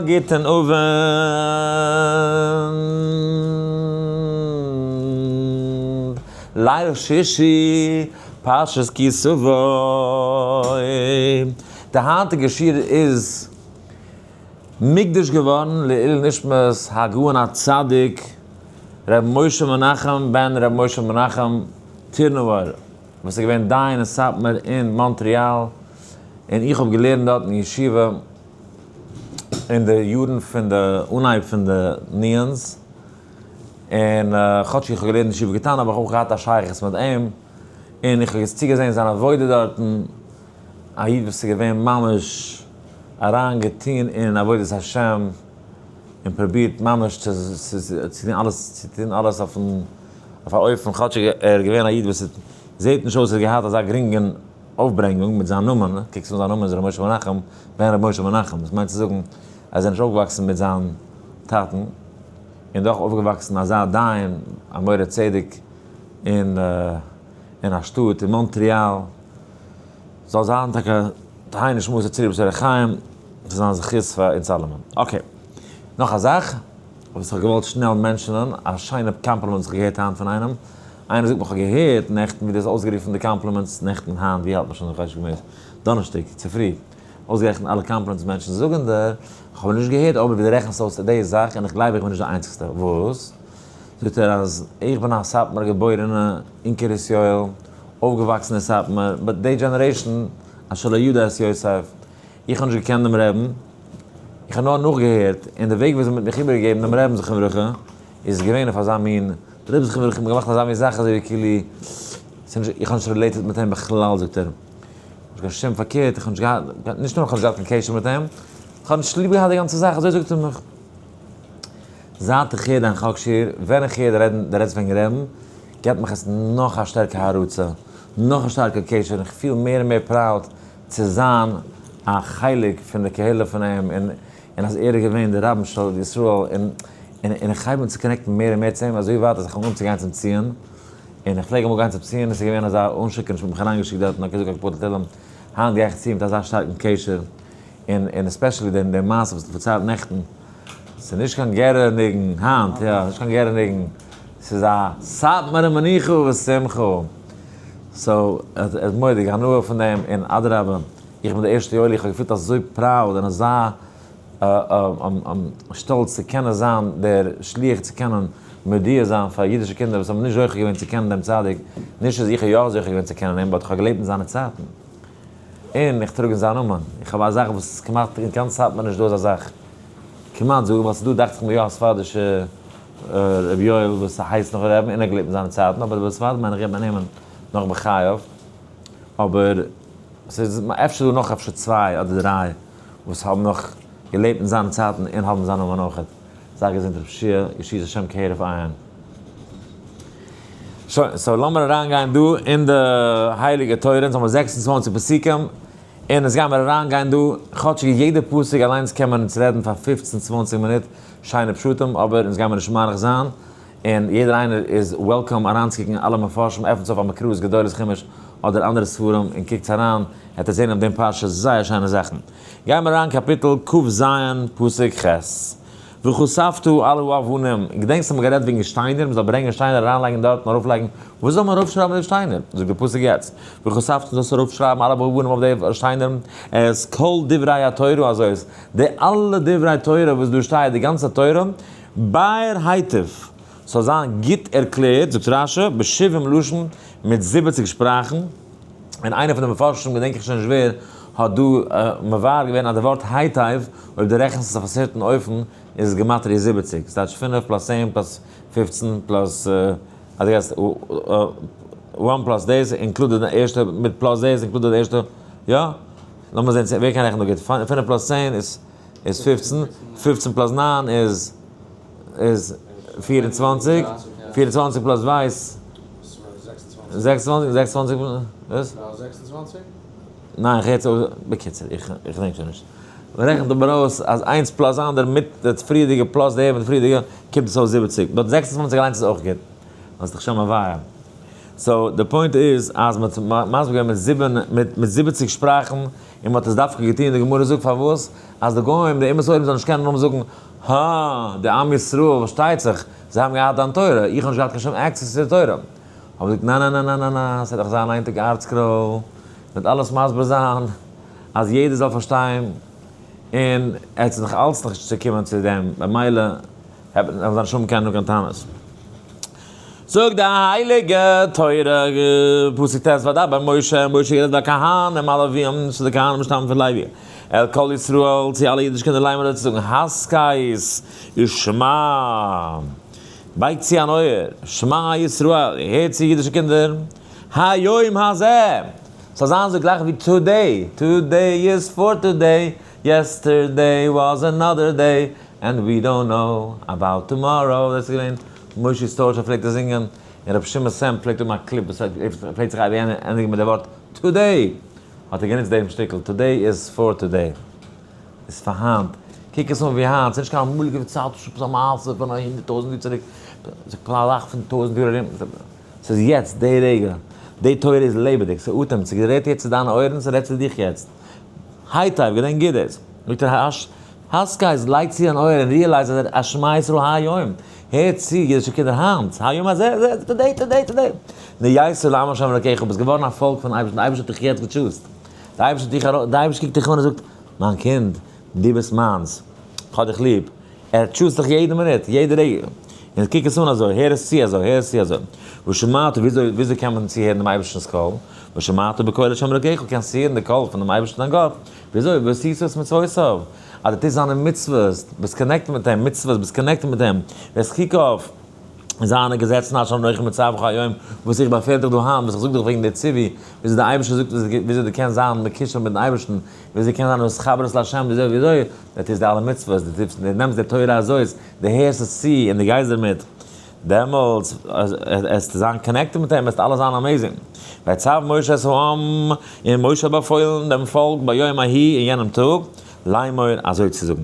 גוטן אווענט. ליל שישי, פרשת כי תבוא. די היינטיגע שיעור איז מוקדש געווארן לעילוי נשמת הגאון הצדיק ר' משה מנחם בן ר' משה מנחם טירנויער וואס איז געווען דיין אין סאטמאר אין מאנטריאל, און איך האב געלערנט דארט אין ישיבה אין די יארן פון די אנהייב פון די נון'ס, און כאטש איך האב געלערנט אין ישיבה קטנה האב איך אויך געהאט א שייכות מיט אים, און איך האב צוגעזען זיין עבודה דארטן, א איד וואס איז געווען ממש אריין געטון אין עבודת השם, און פרובירט ממש צו טון אלעס, צו טון אלעס אויפן אויף א אופן, כאטש ער איז געווען א איד וואס זעט נישט אויס ער האט געהאט אזא גרינגן אויפברענגונג מיט זיין נאמען, קוקסט אן זיין נאמען איז ר' משה מנחם בן ר' משה מנחם, דאס מיינט צו זאגן אז ער איז נישט אויפגעוואקסן מיט זיין טאטן, און דאך אויפגעוואקסן אזא דיין א מורה צדק אין אין א שטאט אין מאנטריאל, זאל זיין טאקע תהא נשמתו צרורה בצרור החיים, ס'זאל זיין זכות פאר אונז אלעמען. okay, נאך א זאך וואס איך האב געוואלט שנעל mention ען, א שיינע קאמפלימענט וואס איך האב געהערט היינט פון איינעם, איינער זאגט מיר כ'האב געהערט נעכטן ווי דו האסט אויסגערופן די compliments, נעכטן, היינט, ווי האלט מען שוין, איך ווייס נישט ווי מ'איז, דאנערשטאג צופרי, אויסגערעכנט אלע compliments מענטשן זאגן דיר, כ'האב נישט געהערט אבער ווי דו רעכנסט אויס די זאך און איך גלייב איך בין נישט די איינציגסטע, וואס? זאגט ער אז איך בין א סאטמאר געבוירענע אין קרית יואל, אויפגעוואקסן אין סאטמאר, but די generation אשר לא ידע את יוסף, איך האב נישט געקענט דעם רעבן, איך האב נאר נאכגעהערט, און די וועג וויאזוי מ'האט מיך איבערגעגעבן דעם רעבן זכרונו לברכה, איז געווען אויף אזא מין, דער רבי זכרונו לברכה האט מיר געמאכט אזא מין זאך אזוי ווי כאילו, ס'נישט, איך האב נישט related מיט אים בכלל זאגט ער, נישט קיין שום פארקערט, איך האב נישט געהאט, נישט נאר איך האב נישט געהאט קיין קשר מיט אים, איך האב נישט ליב געהאט די גאנצע זאך, אזוי זאגט ער מיך. זייט איך הער דיין חק שיעור, ווען איך הער רעדן, די רעדסט וועגן רעבן, געבט מיך עס נאך א שטערקע הערצה, נאך א שטארקע קשר, און איך פיל מער און מער proud צו זיין א חלק פון די קהילה פון אים, און און אז ער איז געווען דער רבן של ישראל, און און און איך הייב אן צו connect ן מער און מער צו אים, אזוי ווייט אז איך הייב אן צו גיין צום ציון, און איך פלעג אמאל גיין צום ציון, און ס'איז געווען אזא אנשיקעניש, מ'האט מיך אריינגעשיקט דארטן, און געזאגט א קאפיטל תהלים, היינט גיי איך צו מיט אזא שטארקן קשר, און און especially די די מעשה וואס האט פארציילט נעכטן, ס'איז נישט קיין גערער ניגון, היינט יא, נישט קיין גערער ניגון, ס'איז א סאטמארע מנוחה ושמחה, so ער האט מורא'דיג הנאה פון דעם, און אדרבה, איך בין די ערשטע יואלי, איך האב געפילט אזוי proud און אזא שטאלץ צו קענען זיין דער שליח צו קענען מודיע זיין פאר אידישע קינדער וואס האבן נישט זוכה געווען צו קענען דעם צדיק, נישט אז איך האב יא זוכה געווען צו קענען אים, but איך האב געלעבט אין זיינע צייטן, און איך טראג אין זיין נאמען, איך האב א זאך וואס איז כמעט אין גאנץ סאטמאר נישט דא אזא זאך, כמעט זאג איך, ווייל ס'איז דא דאכט זיך מיר יא א ספרדישע רבי יואל וואס הייסט נאך רעבן און ער האט געלעבט אין זיינע צייטן, אבער די ספרדים מיין איך געבט מען נעמען נאך בחייו, אבער ס'איז אפשר דא נאך אפשר צוויי אדער דריי וואס האבן נאך געלעבט אין זיינע צייטן און האבן זיין נאמען אויכעט. זיי געזונט רב שיע, ישועות השם כהרף עין. שוין, so לאמיר אריינגיין דא אין די הייליגע תורה, אונז האבן 26 פסוקים, און אונז גיימיר אריינגיין דא, כאטשיג יעדע פסוק אליינס קען מען אונז רעדן פאר 15 20 מינוט, שיינע פשטים, אבער אונז גיימיר נישט מאריך זיין, און יעדער איינער איז welcome אריינצוקוקן אלע מפרשים, עפנטס אויף א מקראות גדולות חומש אדער אנדערע ספרים און קוקטס אריין, וועט איר זען אויף דעם פרשה זייער שיינע זאכן. גיימיר אריין קאפיטל כ"ז פסוק ח'. וכתבת על האבנים, געדענקסט האבן מיר גערעדט וועגן שטיינער, מ'זאל ברענגען שטיינער אריינלייגן דארט און ארויפלייגן, וואס זאל מען ארויפשרייבן אויף די שטיינער? זאגט דער פסוק יעצט, וכתבת זאלסט ארויפשרייבן על האבנים אויף די שטיינער, את כל דברי התורה הזאת, די אלע דברי תורה וואס דא שטייט, די גאנצע תורה, באר היטב, ס'זאל זיין גוט ערקלערט, זאגט רש"י, בשבעים לשון, מיט 70 שפראכן, און איינער פון די מפרשים, געדענק איך שוין נישט ווער, האט דא מבאר געווען אז די ווארט היטב, אויב דו רעכנסט עס אויף א certain אופן, איז עס גימטריא 70, ס'טייטש 5 plus 10 plus 15 plus, אז דו גייסט one plus דאס, included די ערשטע, מיט plus דאס, included די ערשטע, יא? לאמיר זען ווער קען רעכענען דא גוט, 5 plus 10 איז איז 15, 15 plus 9 איז איז 24, 24 plus ווייס 26, 26, וואס? ניין, איך הער צו, בקיצור, איך געדענק שוין נישט. מען רעכנט אבער אויס אז איינס plus אנדער מיט די פריערדיגע plus די מיט די פריערדיגע קומט עס אויס 70. but 26 אליינס איז אויך גוט. האסט דיך שוין מבאר. So די point איז אז מ'האט מסביר געווען מיט זיבן מיט 70 שפראכן, און מ'האט עס דווקא געטון, די גמרא זאגט פארוואס, אז די גוים, די אומות העולם זאלן נישט קענען נאר זאגן, הא, די עם ישראל, פארשטייט זיך, זיי האבן געהאט דיין תורה, איך האב נישט געהאט קיין שום access צו די תורה. האבן זיי געזאגט, ניין ניין ניין ניין ניין, ס'וועט דאך זיין איין טאג ArtScroll, מ'וועט אלעס מסביר זיין, אז יעדער זאל פארשטיין, און ער האט זיך נאך אלץ נישט צוקומען צו דעם, במילא וועט זיי נישט האבן קיין קיין טענות. זאגט די הייליגע תורה, פסוק ט', וידבר משה, משה גערעדט והכהנים הלוויים, צו די כהנים שטאמען פון לוי, אל כל ישראל, צו אלע אידישע קינדער לאמר צו זאגן, הסכת ושמע, בייג צו אן אויער, שמע ישראל, הער צו אידישע קינדער, היום הזה, ס'זאל זיין אזוי גלייך ווי today, today is for today, yesterday was another day, and we don't know about tomorrow, דאס איז געווען מושי סטארטשער פלעגט עס זינגען, און רבי שמעון סעמפ פלעגט האבן א clip וואס פלעגט זיך אייביג ענדיגן מיט די ווארט today, האט ער גענוצט דעם שטיקל, today is for today, איז פאר היינט, קוק עס אן ווי היינט, ס'איז נישט קיין אמאליגע צייט, ס'איז א מעשה פון א 100,000 יאר צוריק, ס'איז א זאך פון 1000 יאר ארום, ס'איז יעצט, די רגע, די תורה איז לעבעדיג, ס'אטעמט, ס'רעדט יעצט צו דיינע אויערן, ס'רעדט צו דיך יעצט. היטב, געדענק גוט דאס. זאגט ער, הסכת, לייג צו אן אויער און realize אז ער שמע ישראל היום. הער צו, אידישע קינדער, היינט, היום הזה, זה, today, today, today. נהיית לעם השם אלקיך, ביסט געווארן א פאלק פון אייבערשטן, די אייבערשטער האט דיך יעצט גע choose ט. די אייבערשטער האט דיך ארויס, די אייבערשטער קוקט דיך אן און זאגט, מיין קינד, דו ביסט מיינס, איך האב דיך ליב. ער choose ט דיך יעדע מינוט, יעדע רגע. און קוק עס אן אזוי, הער עס צו אזוי, הער עס צו אזוי. ושמעת, וויאזוי, וויאזוי קען מען צוהערן דעם אייבערשטנ'ס קול? ושמעת בקול השם אלקיך, קענסט צוהערן די קול פונעם אייבערשטן דיין גאט. וויאזוי? ועשית את מצוותיו, אז דו טוסט זיינע מצוות, ביסט connected מיט אים, מצוות, ביסט connected מיט אים, ואת חוקיו, זיינע געזעצן אשר אנכי מצווך היום, וואס איך באפעל דיך דא היינט, וואס איך זאג דיך וועגן די ציווי, וויאזוי דער אייבערשטער זאגט וויאזוי דו קענסט זיין מקושר מיט'ן אייבערשטן, וויאזוי קען זיין התחברות לה', וויאזוי וויאזוי, דו טוסט די אלע מצוות, דו נעמסט די תורה הזאת, דו הערסט עס צו און דו גייסט דערמיט, דעמאלטס וועסטו זיין connected מיט אים, וועסט אלעס זיין amazing. ויצו משה את העם, און משה האט באפוילן דעם פאלק ביום ההוא אין יענעם טאג, לאמור, אזוי צו זאגן,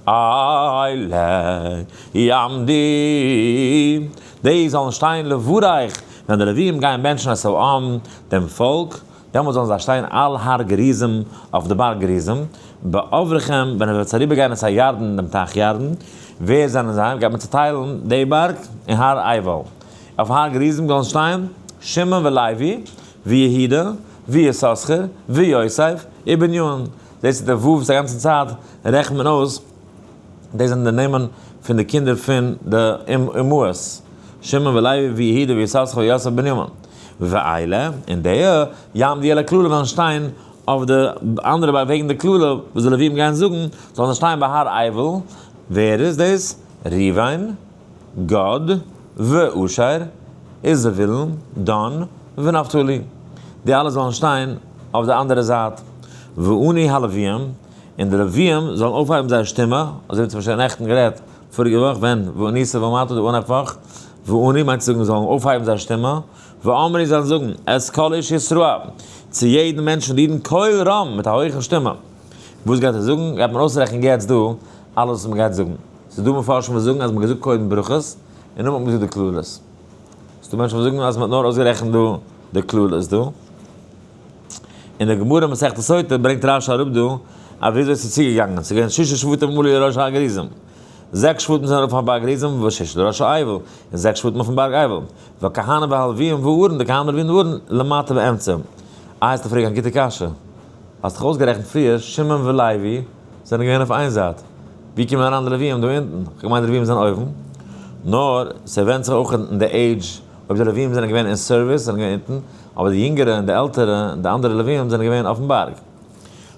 אלה יעמדו, די זאלן שטיין לברך, ווען די לוויים גייען בענטשן את העם, דעם פאלק, דעמאלט זאלן זיי שטיין על הר גריזים, אויף די בארג גריזים, בעברכם, ווען ער וועט אריבערגיין את הירדן, דעם טייך ירדן, ווער זענען זיי? גייט מען צעטיילן די בארג און הר עיבל. אויף הר גריזים זאלן שטיין שמעון ולוי, ויהודה, ויששכר, ויוסף, ובנימין. דאס איז די ו' וואס א גאנצע צייט רעכנט מען אויס, דאס זענען די נעמען פון די קינדער פון די אמהות, שמעון ולוי ויהודה ויששכר ויוסף ובנימין. ואלה, און די, יעמדו על הקללה וועלן שטיין אויף די אנדערע בארג וועגן די קללה וואס די לווים גייען זאגן, זאלן זיי שטיין ביי הר עיבל, ווער איז דאס? ראובן, גד, ואשר, וזבולון, דן, ונפתלי. די אלע זאלן שטיין אויף די אנדערע זייט. וענו הלוויים, און די לוויים זאלן אויפהייבן זייער שטימע, אזוי ווי מיר האבן שוין נעכטן גערעדט פאריגע וואך, ווען וענית ואמרת די אנהייב וואך, וענו מיינט צו זאגן זאלן אויפהייבן זייער שטימע, ואמרו זאלן זאגן, את כל איש ישראל, צו יעדן מענטש פון די אידן קול רם, מיט א הויכן שטימע. וואס גייט ער זאגן? גייט מען אויסרעכענען יעצט דא אלעס וואס מען גייט זאגן. ס'איז דא מפרשים וואס זאגן אז מען האט געזאגט קודם ברכות, און נאכדעם האט מען געזאגט די קללות. ס'איז דא מענטשן וואס זאגן אז מען האט נאר אויסגערעכנט דא די קללות דא. אין די גמרא מסכת סוטה ברענגט רש"י אראפ דא אז וויאזוי ס'איז צוגעגאנגען, ס'איז געווען שישה שבטים עלו לראש הר גריזים, זעקס שבטים זענען ארויף אויפן בארג גריזים, ושישה לראש העיבל, און זעקס שבטים אויפן בארג עיבל, והכהנים והלוויים והארון, די כהנים לוויים און ארון, למטה באמצע. איי האסטו פרעגן א גוטע קשיא. האסט דאך אויסגערעכנט פריער שמעון ולוי זענען געווען אויף איין זייט, ווי קומען אריין די לוויים דא אונטן? כ'האב געמיינט די לוויים זענען אויבן. נאר ס'ווענדט זיך אויך אין די עידזש, אויב די לוויים זענען געווען אין service זענען געווען אונטן, אבער די יונגערע און די עלטערע און די אנדערע לוויים זענען געווען אויפן בארג.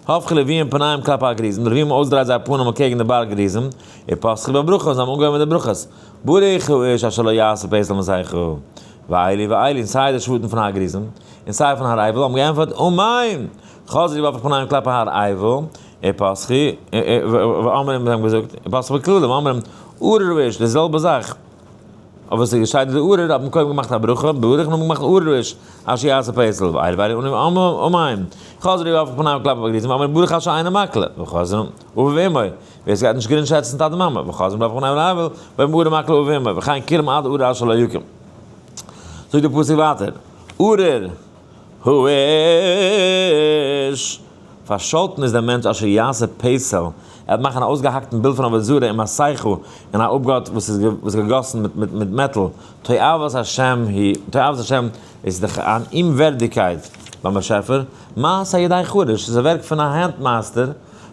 הפכו לוויים פניהם כלפי הר גריזים, די לוויים האבן אויסגעדרייט זייער פנים אקעגן די בארג גריזים, ופתחו בברכה, זיי האבן אנגעהויבן מיט די ברכות, ברוך האיש אשר לא יעשה פסל מסכה, ואלו ואלו, און סיי די שבטים פון הר גריזים, און סיי פון הר עיבל האבן געענטפערט אמן! חזרו והפכו פניהם כלפי הר עיבל, ופתחו, ואמרו, זיי האבן געזאגט, ופתחו בקללה, ואמרו, ארור האיש, די זעלבע זאך. אבער ס'איז געשטייט די ארור האט מען קודם געמאכט א ברכה, ברוך נאכדעם געמאכט ארור האיש אשר יעשה פסל, ואלו ואלו ענו אמן, חזרו והפכו פניהם כלפי הר גריזים, ואמרו ברוך אשר אינו מקלה, וחזרו אביו ואמו, ווער ס'גייט נישט גרינגשעצן טאטע מאמע, וחזרו והפכו פניהם להר עיבל, ואמרו ארור מקלה אביו ואמו, וכן כולם עד ארור אשר לא יקום. זאגט דער פסוק ווייטער. ארור האיש, פארשאלטן איז דער מענטש אשר יעשה פסל, ער וועט מאכן א אויסגעהאקטן בילד פון עבודה זרה ומסכה, און א אפגאט וואס איז געגאסן מיט מעטאל, תועבת השם היא, תועבת השם איז דאך אן אומווערדיגקייט ביים באשעפער, מעשה ידי חרש, ס'איז א ווערק פון א הענט מייסטער,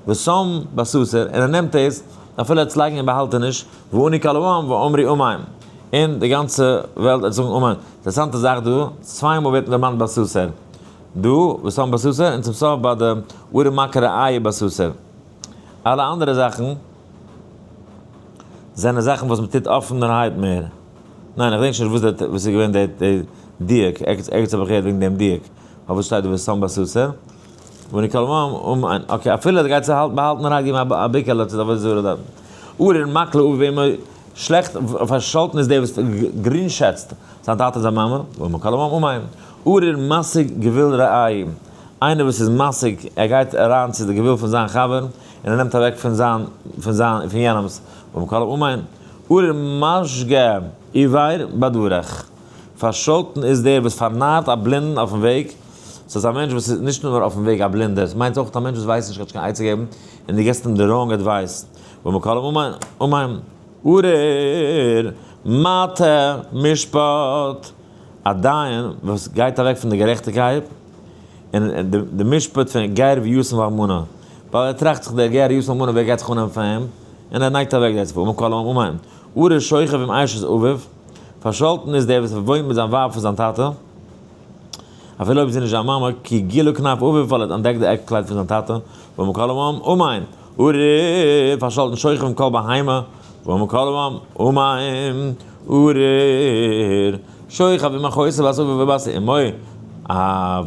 ושם בסתר, און ער נעמט דאס, אפילו ער וועט עס לייגן אין באהאלטעניש, וענו כל העם ואמרו אמן, און די גאנצע וועלט וועט זאגן אמן. אינטערעסאנטע זאך דא, צוויי מאל ווערט דערמאנט בסתר. דא, ושם בסתר, און צום סוף ביי די ארור מכה רעהו בסתר. אלע אנדערע זאכן זענען זאכן וואס מ'טוט אפענערהייט מער. ניין, איך געדענק שוין נישט וואס איז געווען די דיוק, ערגעץ האב איך געהערט וועגן דעם דיוק. פארוואס שטייט דא ושם בסתר? וענו כל העם אמן. okay, אפילו ער גייט צו האלטן באהאלטענערהייט געבן א ביקעלע צו די עבודה זרה דארטן. ארור מקלה אביו ואמו, שלעכט פארשאלטן איז דער וואס גרינגשעצט זיין טאטע און זיין מאמע, וענו כל העם אמן. ארור משיג גבול רעהו, איינער וואס איז משיג, ער גייט אריין צו די גבול פון זיין חבר, און ער נעמט אוועק פון זיין, פון זיין, פון יענעמס, וענו כל העם אמן. ארור משגה עור בדרך, פארשאלטן איז דער וואס פארנארט א בלינדן אויפן וועג, ס'איז א מענטש וואס איז נישט נאר אויפן וועג א בלינדער, ס'מיינט אויך א מענטש וואס ווייסט נישט, האט נישט קיין עצה געבן, און דו געבסט אים די wrong advice, וענו כל העם אמן. ארור מטה משפט, א דיין וואס גייט אוועק פון די גערעכטיגקייט, און די משפט פון גר ויתום ואלמנה, ווייל ער טראכט זיך דער גר יתום ואלמנה ווער גייט זיך אננעמען פאר אים, און ער נייגט אוועק דערצו, וענו כל העם אמן. ארור שוכב עם אשת אביו, פארשאלטן איז דער וואס וואוינט מיט זיין ווייב פון זיין טאטע, אפילו אויב זי איז נישט זיין מאמע, כי גילה כנף אביו, ווייל ער האט אנטדעקט די עק קלייד פון זיין טאטע, וענו כל העם אמן. ארור פארשאלטן שוכב עם כל בהמה, וענו כל העם אמן. ארור שוכב עם אחותו בת אביו ובת אמו,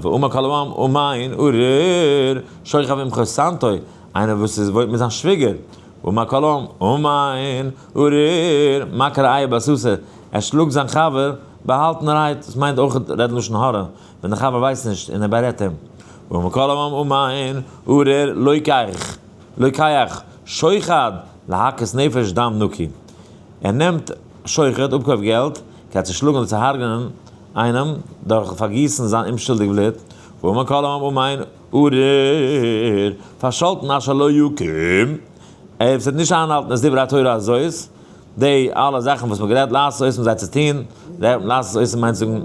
וענו כל העם אמן. ארור שוכב עם חותנתו, איינער וואס איז וואוינט מיט זיין שוויגער, וענו כל העם אמן. ארור מכה רעהו בסתר, ער שלאגט זיין חבר באהאלטענערהייט, דאס מיינט אויך רעדן לשון הרע, ווען דער חבר ווייסט נישט און ער בארעדט אים. וענו כל העם אמן. ארור לוקח, לוקח, שוחד, להכות נפש דם נקי. ער נעמט שוחד, אפקויף געלט, כדי צו שלאגן אדער צו הרג'נען איינעם דורך פארגיסן זיין אומשולדיג בלוט. וענו כל העם אמן. ארור, פארשאלטן אשר לא יקום. ער וועט נישט איינהאלטן את דברי התורה הזאת, די אלע זאכן וואס מ'האט גערעדט לעשות אותם זיי צו טון, לעשות אותם מיינט זאגן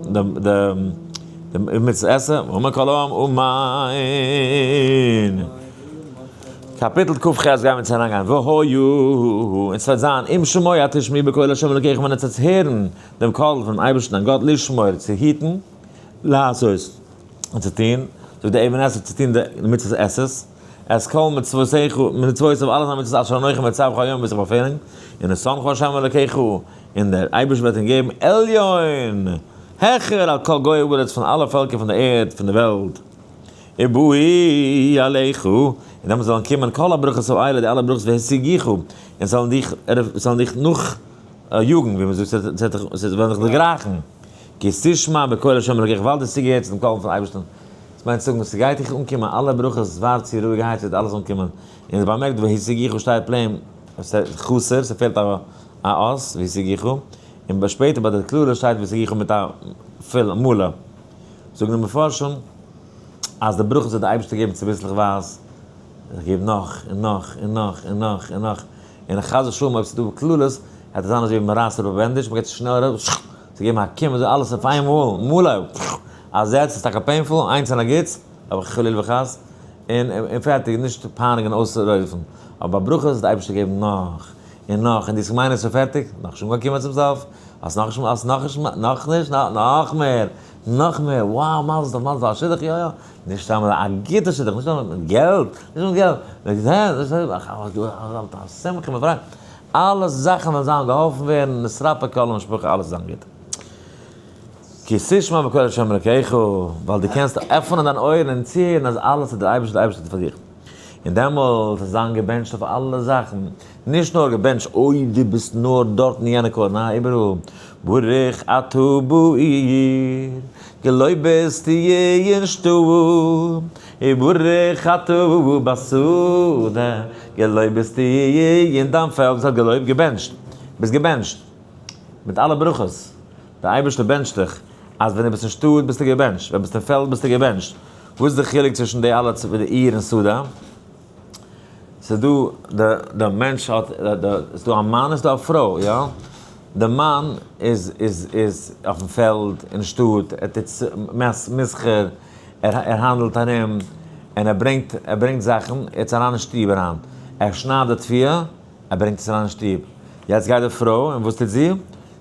די מצות עשה, וענו כל העם אמן. קאפיטל כ"ח גייען מיר יעצט אריינגיין, והיה, און ס'וועט זיין, אם שמוע תשמעו בקול ה' אלוקיכם ווען עטס וועטס הערן דעם קול פונעם אייבערשטן דיין גאט לשמור צו היטן, לעשות און צו טון, זאגט דער אבן עזרא צו טון די מצות עשה, את כל מצוותיך, מצוותיו אלע זיינע מצוות אשר אנכי מצווך היום וואס איך באפעל ענק, ונתנך ה' אלוקיך, און דער אייבערשטער וועט אים געבן עליון, העכער על כל גויי הארץ פון אלע פעלקער פון דער ערד, פון דער וועלט. ובאו עליך, און דעמאלט זאלן קומען כל הברכות האלה, די אלע ברכות והשיגוך, און זאלן דיך, זאלן דיך נאכיאגן, ווי מען זאגט, זיי וועלן דיך דערגרייכן, כי תשמע בקול ה' אלוקיך, ווייל דו האסט צוגעהערט צו דעם קול פון אייבערשטן, דאס מיינט צו זאגן, ס'גייט דיך אנקומען אלע ברכות, ווארט צו רואיגערהייט ס'וועט אלעס אנקומען, און באמערקט והשיגוך שטייט plain חסר, ס'פעלט א אות, והשיגוך, און שפעטער ביי די קללה שטייט והשיגוך מיט א פול מלא. זאגן די מפרשים אז די ברכות וועט די אייבערשטער געבן צוביסלעכווייז, איך געב נאך און נאך און נאך און נאך און נאך, און חס ושלום אויב ס'איז דא קללות, וועט עס זיין אזוי ווי מ'רייסט אראפ א bandage, מ'געבט שנעל אראפ, צו געבן א קום אזוי אלעס אויף איינמאל, מלא, א זעץ איז טאקע painful, איינס און א גוטס, אבער חלילה וחס, און און פערטיג, נישט פייניגן אויסרויפן, אבער ביי ברכות וועט די אייבערשטער געבן נאך און נאך, און דו האסט געמיינט עס איז פערטיג, נאכנישט אנגעקומען צום סוף, האסט נאכנישט, האסט נאכנישט, נאכנישט, נאך מער, נאך מער, wow, מזל טוב, מזל טוב, א שידוך, יא יא, נישט סתם א גוטע שידוך, נישט סתם מיט געלט, נישט מיט געלט, מיט א שמחה מיט פרייד, אלע זאכן וועלן זיין געהאלפן ווערן, נתרפא כל המשפחה, אלעס וועט זיין גוט. כי תשמע בקול ה' אלקיך, ווייל דו קענסט עפענען דיין אויערן און צוהערן אז אלעס איז דער אייבערשטער, דער אייבערשטער טוט פאר דיך. און דעמאלט וועסטו זיין געבענטשט אויף אלע זאכן, נישט נאר געבענטשט אויב דו ביסט נאר דארט אין יענע corner, איבעראל, ברוך אתה בעיר, געלויבט ביסטו אין שטאט, וברוך אתה בשדה, געלויבט ביסטו אין דיין פעלד, וואס הייסט געלויבט? געבענטשט, ביסט געבענטשט מיט אלע ברכות, דער אייבערשטער בענטשט דיך. אז ווען דו ביסט אין שטאט ביסטו געבענטשט, ווען ביסט אין פעלד ביסטו געבענטשט. וואס איז די חילוק צווישן די אלע, די עיר און שדה? ס'איז דא די די מענטש האט די ס'איז דא א מאן און ס'איז דא א פרוי, יא? די מאן איז איז איז אויפן פעלד אין שטאט, ער טוט מסחר, ער ער האנדלט ארום, און ער ברענגט ער ברענגט זאכן יעצט אריין אין שטוב אריין, ער שניידט די תבואה, ער ברענגט עס אריין אין שטוב, יעצט גייט די פרוי און וואס טוט זי?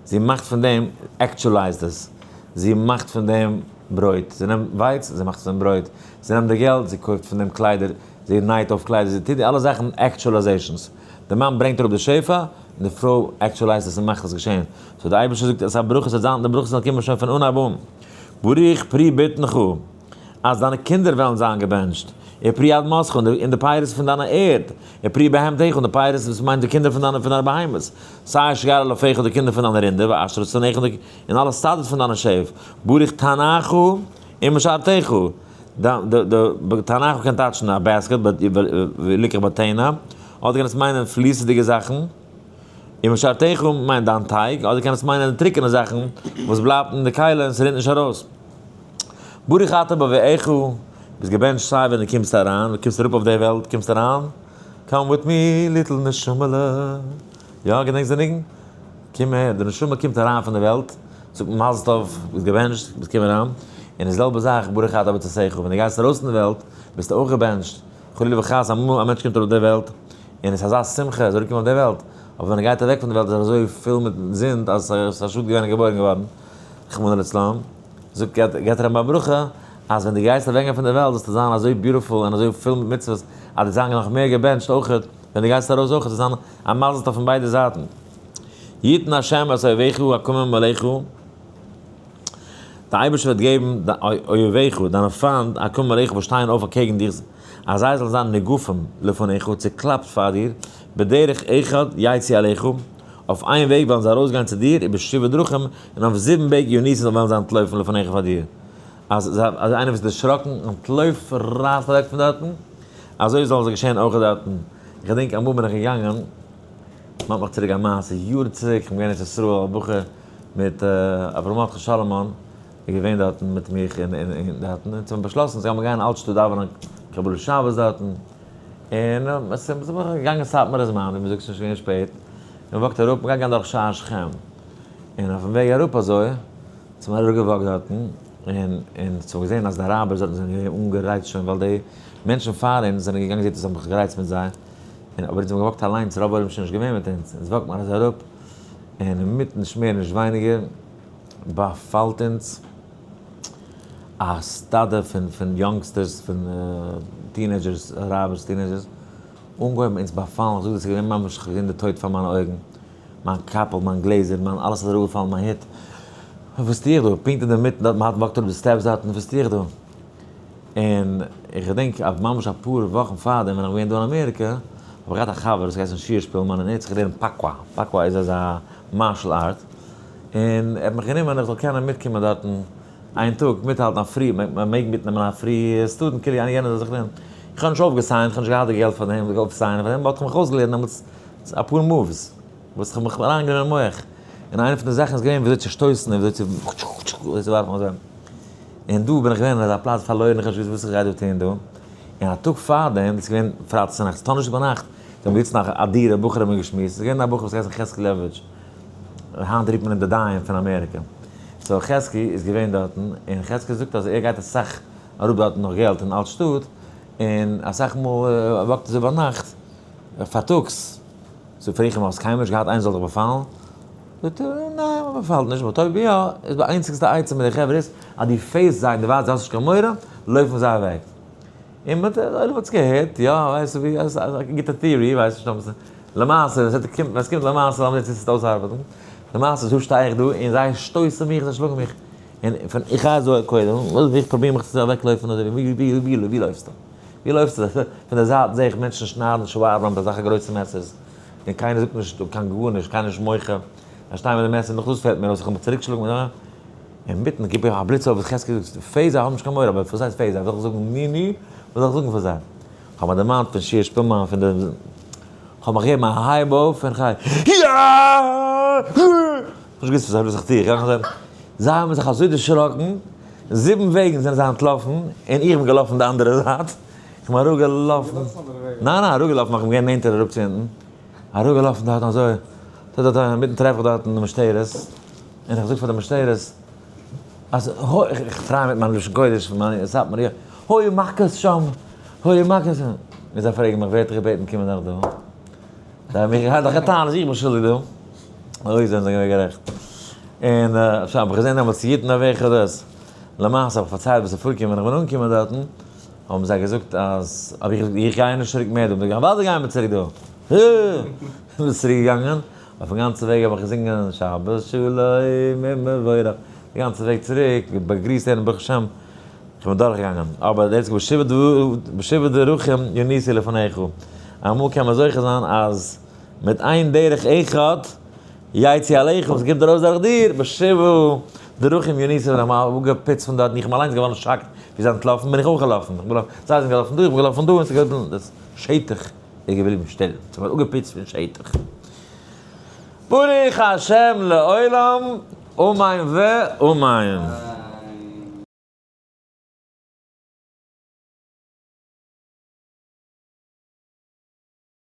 זי מאכט פון דעם, actualize ט עס, זי מאכט פון דעם ברויט, זי נעמט ווייץ, זי מאכט פון דעם ברויט, זי נעמט די געלט, זי קויפט פון דעם קליידער, זי נייט אויף קליידער, זי טוט די אלע זאכן actualizations. די מאן ברענגט אראפ די שפע, און די פרוי actualize ט עס און מאכט עס געשען. so די אייבערשטער זאגט עס א ברכה, עס וועט זיין, די ברכות זאלן קומען שוין פון אנהייב אן. ברוך פרי בטנך, אז דיינע קינדער וועלן זיין געבענטשט, ופרי אדמתך, און די פירות פון דיינע ערד, ופרי בהמתך, און די פירות וואס מיינט די קינדער פון דיינע פון דיינע בהמות, שעיר שגר אלפיך, די קינדער פון דיינע רינדער, ואשרת צאנך, און אלע סטאדעס פון דיינע שעף, ברוך טנאך ומשארתך. די טנאך קען טייטשן א basket, but ולקח בטענה, אדער קען עס מיינען פליסעדיגע זאכן, ומשארתך מיינט דיין טייג, אדער קען עס מיינען טרוקענע זאכן וואס בלייבט אין די כלי און ס'רינט נישט ארויס. ברוך אתה בבואך, ביסט געבענטשט סיי ווען דו קומסט אריין, דו קומסט אראפ אויף די וועלט, קומסט אריין, come with me little נשמה'לע, יא געדענקסט די ניגון? קום אהער, די נשמה קומט אריין פון די וועלט, זאגט מזל טוב, ביסט געבענטשט, ביסט קומען אריין, און די זעלבע זאך ברוך אתה בצאתך, ווען דו גייסט ארויס פון די וועלט, ביסטו אויך געבענטשט, חלילה וחס אמאל א מענטש קומט ארויף די וועלט, און עס איז אזא שמחה אז ער איז אראפגעקומען אויף די וועלט, אבער ווען ער גייט אוועק פון די וועלט איז ער אזוי פול מיט זינד אז עס איז א שאד געווען ער געבוירן געווארן, רחמנא לצלן, זאגט געבט ער אים א ברכה, אז ווען דו גייסט אוועקגיין פון די וועלט זאלסטו זיין אזוי beautiful און אזוי פול מיט מצוות, אז דו זיין נאך מער געבענטשט אויכעט, ווען דו גייסט ארויס אויכעט, זאל זיין א מזל טוב פון ביידע זייטן. יתן השם את אויביך הקמים עליך, דער אייבערשטער וועט געבן די אויביך, דיינע פיינט, הקמים עליך וואס שטייען אויף אקעגן דיר, אז זיי זאלן זיין נגופים לפניך, צעקלאפט פאר דיר, בדרך אחד יצאו אליך, אויף איין וועג וועלן זיי ארויסגיין צו דיר, ובשבעה דרכים, און אויף זיבן וועג ינוסו וועלן זיי אנטלויפן לפניך פאר דיר. אז איינער וואס איז דערשראקן, אנטלויף, רייס אוועק פון דארטן, אזוי זאל עס געשען אויך דארטן. איך געדענק אמאל בין איך געגאנגען, מאכט מיך צוריק א מעשה, יארן צוריק, איך בין געווען אין ארץ ישראל א בחור מיט אברהם מרדכי סאלאמאן, איז געווען דארטן מיט מיך אין דארטן, אונז האבן באשלאסן אז גיימיר גיין אלט שטאט דאווענען קבלת שבת דארטן, און עס איז געגאנגען סאטמארע זמן, ווי מ'זאגט ס'איז נישט געווען שפעט, און מ'וואקט אראפ, מ'גייט גיין דורך שער שכם, און אויפן וועג אראפ אזוי, האט מען אראפגעוואקט דארטן, און און ס'האט געזען אז די אראבער זענען געווען אנגערייצט שוין, ווייל די מענטשן פאר אונז זענען געגאנגען זעט אויס האבן זיך גערייצט מיט זיי, און אבער אונז האבן געוואקט אליינס, רוב עולם איז שוין נישט געווען מיט אונז, אונז וואקט מען אזוי אראפ, און אינמיטן נישט מער נישט ווייניגער, באפאלט אונז א סטאדע פון פון youngsters, פון teenagers, אראבערס teenagers, אנגעהויבן אונז באפאלן, איך זאג דיר ס'איז געווען ממש, איך האב געזען די טויט פאר מיינע אויגן, מיין קאפל, מיין גלעזער, מיין אלעס איז אראפגעפאלן, מיין הוט, וואס טו איך דא? פונקט אינדערמיטן דארט, מ'האט וואקט אראפ די steps דארטן, וואס טו איך דא? און איך געדענק אז ממש אפאר וואכן פארדעם ווען איך בין געווען דא אין אמעריקע, האב איך געהאט א חבר וואס האט געהייסן שיע שפילמאן און ער האט זיך געלערנט פאקווא, פאקווא איז אזא martial art, און ער האט מיך גענומען איך זאל קענען מיטקומען דארטן איין טאג מיטהאלטן א free, מען מעג מיטנעמען א free student כאילו איינער יענער זאל זיך לערנען, איך האב נישט אויפגעסיינט, איך האב נישט געהאט די געלט פאר דעם, זיך אויפסיינען פאר דעם, but איך האב מיך אויסגעלערנט דעמאלטס אפאר moves וואס איך האב מיך אריינגענומען אין מח, און איינע פון די זאכן איז געווען וויאזוי צו שטויסן און וויאזוי צו ווארפן אזוי. און דא בין איך געווען אין אזא פלאץ פארלוירן, איך האב נישט געוואוסט וואס איך גיי דא טון דא, און א טאג פארדעם, דאס איז געווען פרייטאג צונאכטס, דאנערשטאג ביינאכט, זענען מיר געזיצן א דירה, בחורים האבן געשמועסט, עס איז געווען א בחור וואס האט געהייסן חזקי לעבאוויטש, היינט רופט מען אים די דיין פון אמעריקע, so חזקי איז געווען דארטן, און חזקי זאגט אז ער גייט אסאך אראפ דארטן נאך געלט אין אלט שטאט, און אסאך מאל וואקט ער אזוי ביינאכט, פארטאגס, so פרעג איך אים האסט קיינמאל נישט געהאט איינער זאל דיך באפאלן? זאגט ער, ניין, מען באפאלט נישט, but אויב יא, איז די איינציגסטע עצה מיט די חברה איז, אז דו face ט זיי און דו ווייסט זיי האסט נישט קיין מורא, לויפן זיי אוועק. און מען האט, די עולם האט עס געהערט, יא, ווייסט ווי, א גוטע theory, ווייס נישט אויב עס, למעשה, ווען עס קומט, ווען עס קומט למעשה, לאמיר זען צו עס וועט אויסארבעטן, למעשה דא שטיי איך דא, און זיי שטויסן מיך, זיי שלאגן מיך, און פון, איך גיי אזוי קודם, איך פרוביר מיך צו אוועקלויפן אזוי ווי, ווי, ווי, ווי לויפסטו? ווי לויפסטו? פון די זייט זע איך מענטשן שניידן שווארמא מיט אזעלכע גרויסע מעסערס. און קיינער זאגט נישט קיין גארנישט, קיינער נישט מוחה, זיי שטייען מיט די מעסער, נאך דאס פעלט מיר אויס, איך האב מיך צוריקגעשלאגן מיט א, אינמיטן גיב איך א בליץ אויף וואס חזקי זאגט, face זיי האבן נישט קיין מורא, אבער וואס הייסט face זיי, זאל איך זאגן ני ני, וואס זאל איך זאגן פאר זיי? איך האב מיר דערמאנט פון שיע שפילמאן פון די, איך האב מיך געגעבן א הייב אויף און איך גיי, יא! איך האב נישט געוואוסט וואס איך טו, איך גיי נאך דעם. זיי האבן זיך אזוי דערשראקן, זיבן וועגן זענען זיי אנטלאפן, און איך בין געלאפן די אנדערע זייט, איך בין אראפגעלאפן, ניין ניין אראפגעלאפן, איך בין געווען נענטער אראפ צו אונטן, אראפגעלאפן דארטן אזוי, טא טא טא, אינמיטן טרעף איך דארטן די משטרת, און איך זאג פאר די משטרת, אז הוי, איך try מיט מיין לשון קודש פון מיין סאטמאר יא, הוי מכות שם, הוי מכות שם, און זיי פרעגן מיך ווער האט דיך געבעטן קומען דורך דא? זיי האבן מיך געהאט דאך געטענה'ט אז איך בין שולדיג דא. אוי זענען זיי געווען גערעכט. און שוין האב איך געזען דעמאלטס יתן אביך דאס. למעשה האב איך פארציילט וואס איז פארגעקומען ווען איך בין אנגעקומען דארטן, האבן זיי געזאגט אז, האב איך געזאגט איך גיי נישט צוריק מער דא, האבן זיי געזאגט אוודאי גייען מיר צוריק דא. איך בין צוריק געגאנגען, אויפן גאנצן וועג האב איך געזינגען שבת שלום ומבורך, די גאנצע וועג צוריק, באגריסט יענעם ברוך השם, איך בין דורכגעגאנגען, אבער דאס איז בשבעה דרכים ינוסו לפניך, אמאל קען מען זוכה זיין אז מיט איין דרך אחד יצאו עליך, וואס קומט ארויס דורך דיר, בשבעה דרכים ינוסו לפניך, מ'האט אפגעפוצט פון דארט, איך בין אליינס געווארן shocked ווי זיי אנטלאפן, בין איך אויך געלאפן, זיי זענען געלאפן דא, איך בין געלאפן דא, און ס'איז געבליבן דאס שטח איז געבליבן שטיל, ס'האט אפגעפוצט פון שטח. ברוך השם לעולם, אמן ואמן.